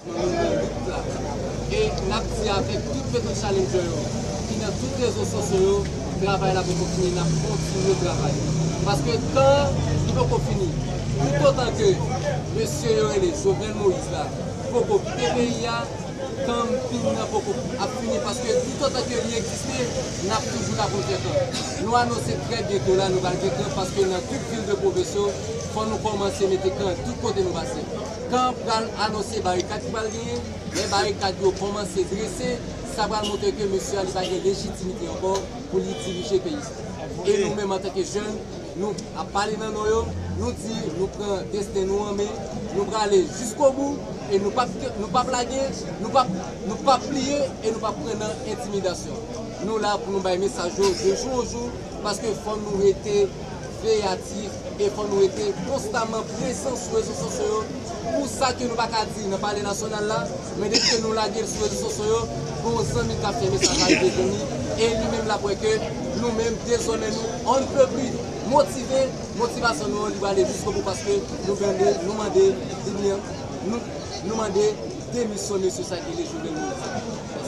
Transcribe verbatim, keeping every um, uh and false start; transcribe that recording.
Nou nan lit la. E n ap di avèk tout Petro Challenger yo, ki nan tout rezo sosyo yo, travay la poko fini, n ap kontinye travay. Paske tan li poko fini. Toutotan ke mesye yo rele Jovenel Moïse la poko kite peyi a, tan pin nan poko ap fini, paske toutotan ke li egziste, n ap toujou ka konn fè tan. Nou anonse trè byento la, nou pral gen tan, paske nan tout vil de pwovens yo, fò nou kòmanse mete kan tout kote nou pase. Kan pral anonse barikad ki pral genyen, lè barikad yo kòmanse drese, sa pral montre ke mesye a li pa gen lejitimite ankò pou li dirije peyi sa. E nou menm antanke jèn, nou ap pale nan non yo, nou di nou pran desten nou an men, nou prale jiskobou, e nou p ap, nou p ap lage, nou p ap, nou p ap pliye, e nou p ap pran nan entimidasyon. Nou la pou nou bay mesaj yo de jou an jou, paske fò nou rete veyatif e fò nou rete konstaman prezan sou rezo sosyo yo. Pou sa ke nou pa ka di nan palè nasyonal la, men depi ke nou lage l sou rezo sosyo yo, gen yon zanmi k ap fè mesaj la rive jwenn li, e li menm l ap wè ke nou menm, dezòmè, nou on ne peut plus motive, motivasyon nou an li prale jiskobou, paske nou mande, nou mande, nou, nou mande demisyon mesye sa ki rele Jovenel Moïse.